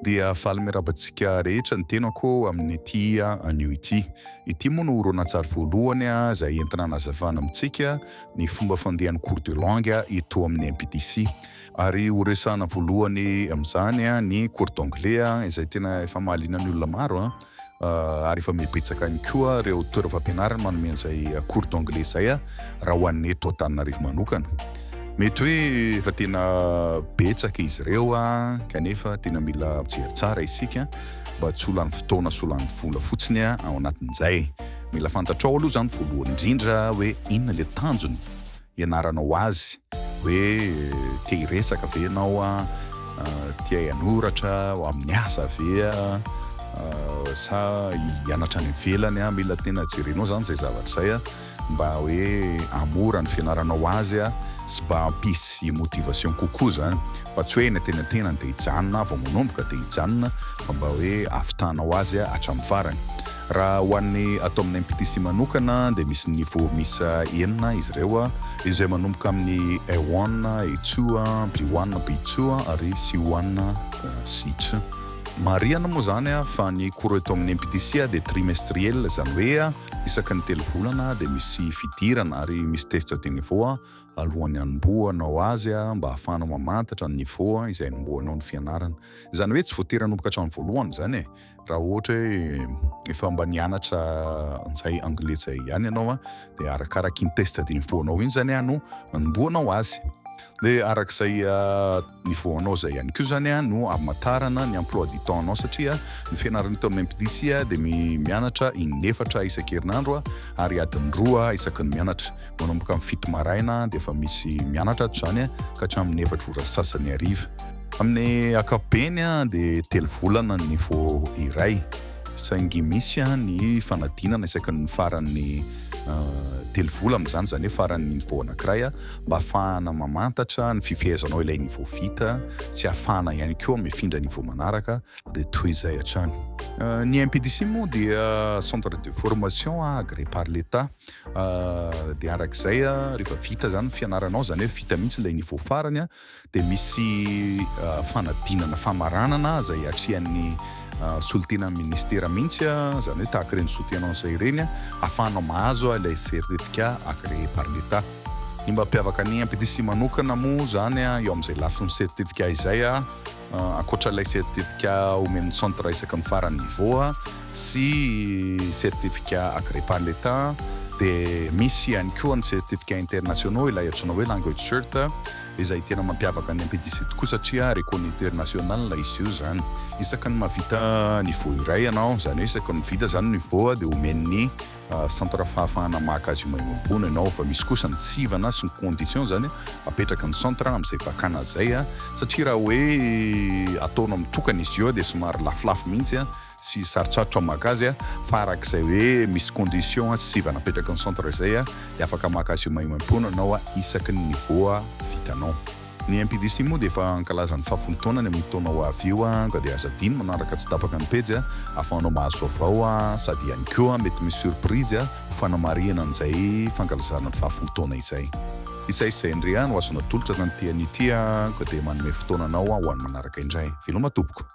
Dia faly miarahaba antsika rehetra ny tenako amin'ity anio ity. Ity moa no horonantsary voalohany izay entina hanazavana amintsika ny fomba fandehan'ny cours de langue eto amin'ny MPTC. Ary ho resahana voalohany amin'izany ny cours d'anglais izay tena efa mahaliana ny olona maro ary efa mihabetsaka ihany koa ireo toeram-pampianarana manome an'izay cours d'anglais izay raha ho an'ny eto Antananarivo manokana. Mety hoe efa tena betsaka izy ireo kanefa tena mila mijery tsara isika mba tsy ho lany fotoana sy ho lany vola fotsiny ao anatin'izay. Mila fantatrao aloha izany voalohany indrindra hoe inona ilay tanjona ianaranao azy, hoe te hiresaka ve ianao, te hanoratra ho amin'ny asa ve sa hianatra any ivelany, mila tena jerenao izany izay zavatra izay mba hoe hahamora ny fianaranao azy sy mba hampisy motivation kokoa izany, mba tsy hoe eny antenantenany dia hijanona vao manomboka dia hijanona fa mba hoe hahavitanao azy hatramin'ny farany. Raha ho an'ny ato amin'ny MPTC manokana dia misy niveau miisa enina izy ireo izay manomboka amin'ny A1, A2, B1, B2 ary C1, C2. Marihana moa izany fa ny cours eto amin'ny MPTC dia trimestriel izany hoe isaky ny telo volana dia misy fidirana ary misy test de niveau alohan'ny hanombohanao azy mba hahafahanao mamantatra ny niveau izay hanombohanao ny fianarana. Izany hoe tsy voatery hanomboka hatramin'ny voalohany izany e. Raha ohatra hoe efa mba nianatra an'izay anglais izay ihany ianao an, dia arakaraky iny test de niveau-nao iny izany an no anombohanao azy. Dia arak'izay niveau-nao izay ihany koa izany an no hamantarana ny emploi du temps-nao satria ny fianarana eto amin'ny MPDC dia mianatra in'efatra isan-kerinandro ary adiny roa isaky ny mianatra. Manomboka amin'ny 7 maraina dia efa misy mianatra ato izany ka hatramin'ny 4 ora sasany hariva. Amin'ny ankapobeny dia telo volana ny niveau iray, saingy misy ny fanadinana isaky ny faran'ny telo volana izany, izany hoe faran'ny niveau anankiray mba hahafahana mamantatra ny fifehezanao ilay niveau vita sy hahafahana ihany koa mifindra niveau manaraka dia toy izay hatrany. Ny MPDC moa dia centre de formation agréé par l'Etat. Dia arak'izay rehefa vita izany ny fianaranao, izany hoe vita mihitsy ilay niveau farany dia misy fanadinana famaranana izay atrehan'ny solontenan'ny ministera mihitsy, izany hoe tahaka ireny soutenance ireny, ahafahanao mahazo ilay certificat agréé par l'Etat. Ny mampiavaka ny MPTC manokana moa izany eo amin'izay lafiny certificat izay, Ankoatra ilay certificat omen'ny centre isaky ny faran'ny niveau sy certificat agréé par l'Etat dia misy ihany koa ny certificat internationaux ilay antsoina hoe language cert izay tena mampiavaka ny MPDC tokoa satria reconnu international izy io izany. Isaky ny mahavita niveau iray ianao, izany hoe isaky ny vita izany niveau dia omen'ny Centre fahafahana maka azy io maimaimpoana ianao fa misy kosa ny sivana sy ny condition zany apetraky ny centre amin'izay fakana azy zay satria raha hoe ataonao mitokana izy io dia somary lafolafo mihitsy sy sarotsarotra maka azy fa arak'izay hoe misy condition sy sivana apetraky ny centre izay dia afaka maka azy io maimaimpoana ianao isaky ny niveau vitanao. Ny MPDC moa dia efa hankalaza ny fahafolo taonany amin'io taona ho avy io ka dia aza adino manaraka tsy tapaka ny pejy ahafahanao mahazo vaovao sady ihany koa mety misy surprise ho fanamarihana an'izay fankalazana ny fahafolo taona izay. Izay izay indray no azo natolotra tamin'ity anio ity ka dia manome fotoana anao ho an'ny manaraka indray. Veloma tompoko.